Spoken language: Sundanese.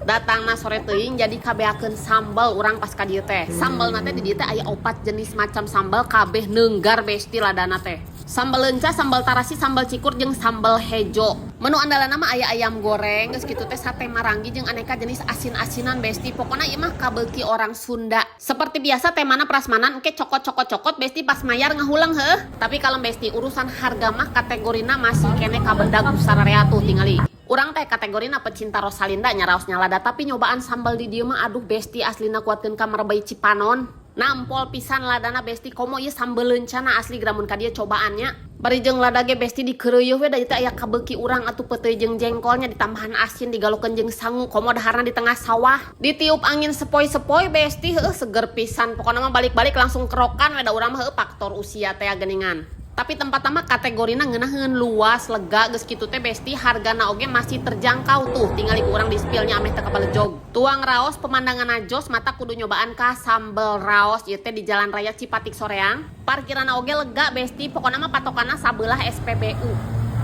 Datangna sore teuing, jadi kabeakeun sambal urang pas ka dieu teh. Sambalna teh di dieu teh aya opat jenis macam sambal, kabeh neunggar, Besti, ladana teh. Sambal leunca, sambal tarasi, sambal cikur jeung sambal hejo. Menu andalanna mah aya ayam goreng, geus kitu teh sate maranggi jeung aneka jenis asin-asinan, Besti. Pokokna ieu mah kabeuki orang Sunda. Seperti biasa temana prasmanan, engke cokot-cokot-cokot, Besti, pas mayar ngahuleng heuh. Tapi kalau Besti urusan harga mah kategorina masih keneh kabedag sararea tuh tingali. Urang teh kategorina pecinta Rosalinda nya, raos nyalada, tapi nyobaan sambal di dieu mah, aduh Besti, aslina kuatkeun ka merebei Cipanon. Nampol pisan ladana, Besti, komo ieu sambal leuncana, asli geura mun ka dieu cobaannya. Bari jeung lada ge, Besti, dikeureuyeun we da ieu teh aya kabeuki urang atuh, peuteuy jeung jengkolnya ditambahan asin, digalokeun jeung sangu, komo daharna di tengah sawah. Ditiup angin sepoi-sepoi, Besti, heuh, seger pisan. Pokona mah balik-balik langsung kerokan we da urang mah, heuh, faktor usia teh geuningan. Tapi tempat mah kategorina ngeunaheun, luas, lega, geus kitu teh, Besti, hargana oge masih terjangkau tuh. Tingali ku urang di spillnya ameh teu kabalejog. Tuang raos pemandangan jos mata kudu nyobaan ka Sambal Raos ieu teh di Jalan Raya Cipatik Soreang. Parkiran oge lega, Besti, pokona mah patokanna sabelah SPBU.